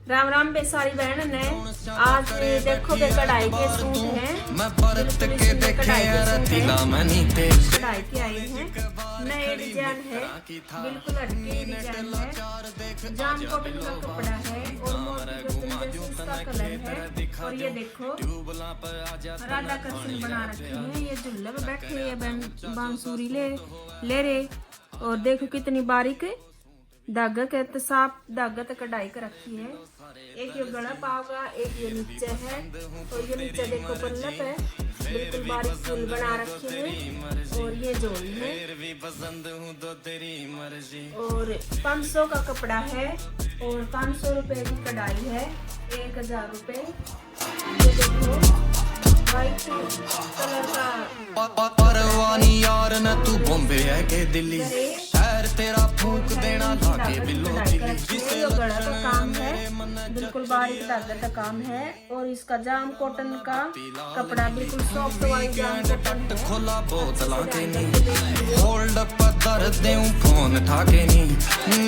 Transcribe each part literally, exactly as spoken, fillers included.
राम राम बेसारी बहन ने। आज देखो के कढ़ाई के सूट हैं, मैं बरत के देखे यार तिला मनी ते कढ़ाई के आए हैं, नए डिजाइन है, बिल्कुल हटके डिजाइन है। जाम कॉटन का कपड़ा है और मोती जैसे इसका कलर है। और ये देखो राधा कृष्ण बना रखे हैं, ये झूले पे बैठे हुए बांसुरी ले ले रहे। और देखो कितनी बारीक धागे के तो साफ धागे तो कढ़ाई कर रखी है। एक ये गला पावगा, एक ये नीचे है, और ये नीचे देखो पल्लप है, बिल्कुल बारीक फूल बना रखे हैं। और ये झोली है। और पाँच सौ का कपड़ा है और पाँच सौ रुपए की कढ़ाई है, एक हजार रुपए। ये देखो, वाइट कलर का परवानी यार न तू बॉम्बे है के दिल्ली, शहर तेरा फूंक देना लागे बिल्लो दिल्ली। ये गला का काम है, बिल्कुल बारीक धागे का काम है। और इसका जाम कॉटन का कपड़ा, बिल्कुल सॉफ्ट वाली जाम कॉटन है। खोला बोतलां के नी, होल्ड पत्थर देऊं फोन ठाके नी।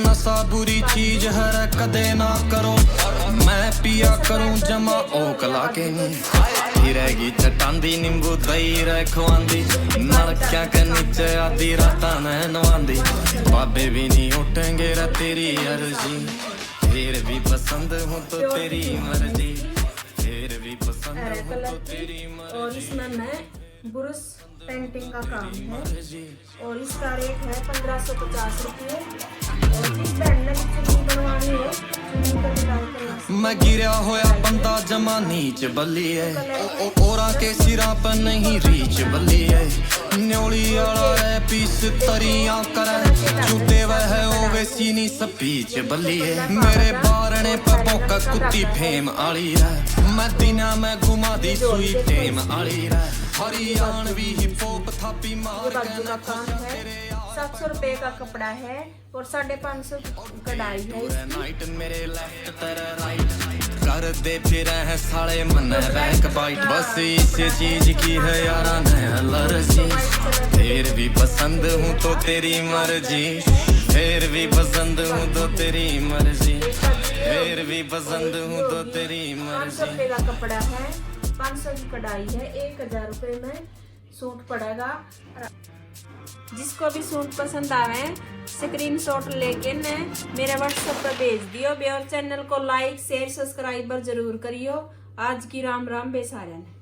नशा बुरी चीज है रे, कदे ना करो, मैं पिया करूं जमा ओकला के नी। फिरेगी चटांदी नींबू दही रे खवांदी, नलकियां के नीचे आधी रातां ने नवांदी। बाबे भी नहीं उठेंगे रे तेरी अर्जी, फिर भी पसंद हूँ तो तेरी मर्जी, फिर भी पसंद हूँ तो तेरी मर्जी। और इसमें मैं ब्रश पेंटिंग का काम है और इसका रेट है पन्द्रह सौ पचास रुपये। और जिस बहन ने भी चुन्नी बनवानी हो, चुन्नी का डिजाइन करवा सकते हो। मैं गिरया होया बंदा जमा नीच बल्ली है, ओ- ओ- औरां के सिरां पर नहीं रीच बल्ली है। न्योली आला रे पीस तरियां करे, जूते वह ओवे सीनी स्पीच बल्ली है। मेरे बारणे पे भौंके कुत्ती फेम आली रे, मैं दिना में घुमा दी सुई टेम आली रे। हरियाणवी हिप हॉप थापी मार के ना खुश तेरे यार। सात सौ रुपए का कपड़ा है और साढ़े पाँच सौ की कढ़ाई है इसकी। नाइट मेरे लेफ्ट तेरे राइट, कर दे फिर है साले मन्ने बैक बाइट। बस इस चीज की है यारा ने एलर्जी, फिर भी पसंद हूँ तो तेरी मर्जी, फिर भी पसंद हूँ तो तेरी मर्जी, फिर भी पसंद हूँ तो तेरी मर्जी। पाँच सौ रुपए का कपड़ा है, पाँच सौ की कढ़ाई है, एक हजार रुपए में सूट पड़ेगा। जिसको भी सूट पसंद आवे, स्क्रीनशॉट लेके ने मेरे WhatsApp पर भेज दियो बे। और चैनल को लाइक, शेयर, सब्सक्राइबर जरूर करियो। आज की राम राम बे सारे ने।